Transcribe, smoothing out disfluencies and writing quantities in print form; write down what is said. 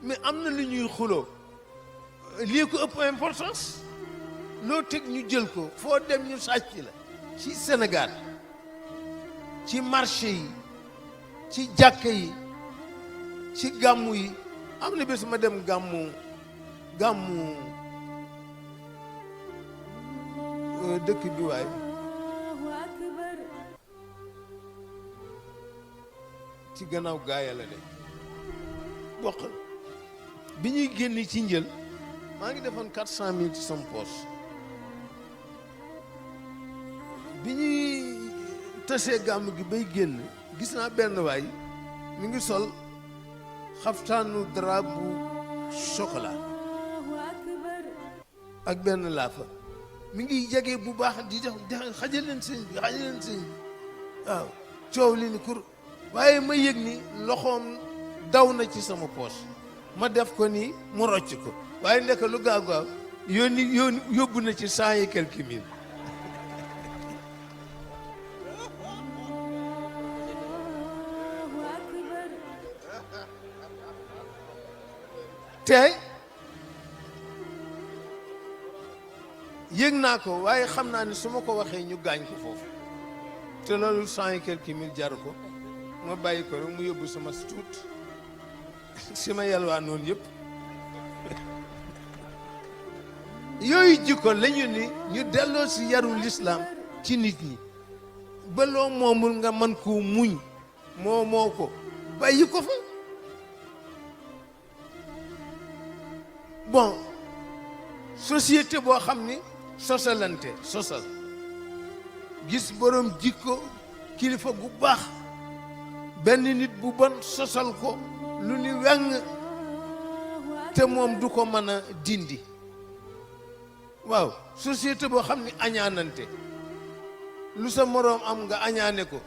mais am na lu ñuy xuloo lii ko ëpp importance loo teg ñu jël ko foo dem ñu sàcc la ci Sénégal ci marché yi ci jàkka yi ci gàmmu yi am na bés ma dem gàmmu dëkk bi waay ci gannaaw gaaya la de bokk bi ñuy génn ci njël maa ngi defoon 400 000 ci sama poche bi ñuy tasee gàmm gi bay génn gis naa benn waay mi ngi sol xaftaanu drap bu chocolat ak benn laafa mi ngi jege bu baax di def xajal leen sëñ bi waaw coow li ni kur waaye ma yëg ni loxoom daw na ci sama poche ma def ko ni mu rocc ko waaye ndeke lu gaaw gaaw yóbbu na ci 100 et quelques mille te yëg naa ko waaye xam naa ni su ma ko waxee ñu gaañ ko foofu te loolu 100 et quelques mille jaru ko ma bàyyi ko rek mu yóbbu sama tuut si ma yalwaa noonu yëpp yooyu jikko lañu ni ñu delloo si yaru lislaam ci nit ñi ba loo moomul nga mën koo muñ moo ko bàyyi ko fa bon société boo xam ni sosal gis borom jikko kilifa gu baax benn nit bu bon sosal ko lu ni weng te moom du ko mën a dindi waaw société boo xam ni añaanante lu sa moroom am nga añaane ko